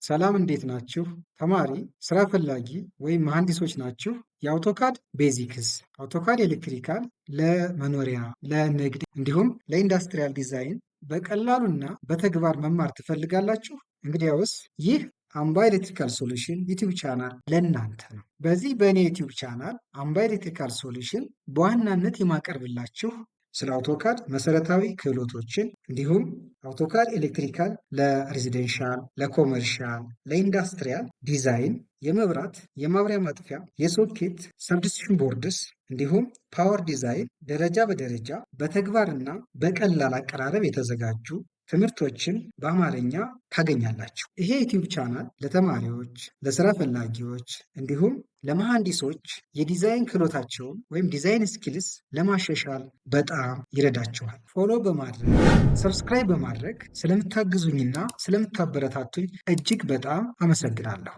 ሰላም፣ እንዴት ናችሁ? ተማሪ፣ ስራ ፈላጊ ወይም መሐንዲሶች ናችሁ? የ AutoCAD basics፣ AutoCAD electrical ለመኖሪያ፣ ለንግድ እንዲሁም ለ industrial design በቀላሉና በተግባር መማር ትፈልጋላችሁ? እንግዲያውስ ይህ አምባ Electrical Solution YouTube channel ለእናንተ ነው። በዚህ በእኔ YouTube channel አምባ Electrical Solution በዋናነት የማቀርብላችሁ ስለ AutoCAD መሰረታዊ ክህሎቶችን እንዲሁም AutoCAD electrical ለ residential፣ ለ commercial፣ ለ industrial design የመብራት፣ የማብሪያ ማጥፊያ፣ የ socket፣ subdistribution boards እንዲሁም power design ደረጃ በደረጃ በተግባርና በቀላል አቀራረብ የተዘጋጁ ትምህርቶችን በአማርኛ ታገኛላችሁ። ይሄ YouTube channel ለተማሪዎች፣ ለስራ ፈላጊዎች እንዲሁም ለመሐንዲሶች የዲዛይን ክህሎታቸውን ወይም design skills ለማሻሻል በጣም ይረዳቸዋል። Follow በማድረግ፣ subscribe በማድረግ ስለምታግዙኝና ስለምታበረታቱኝ እጅግ በጣም አመሰግናለሁ።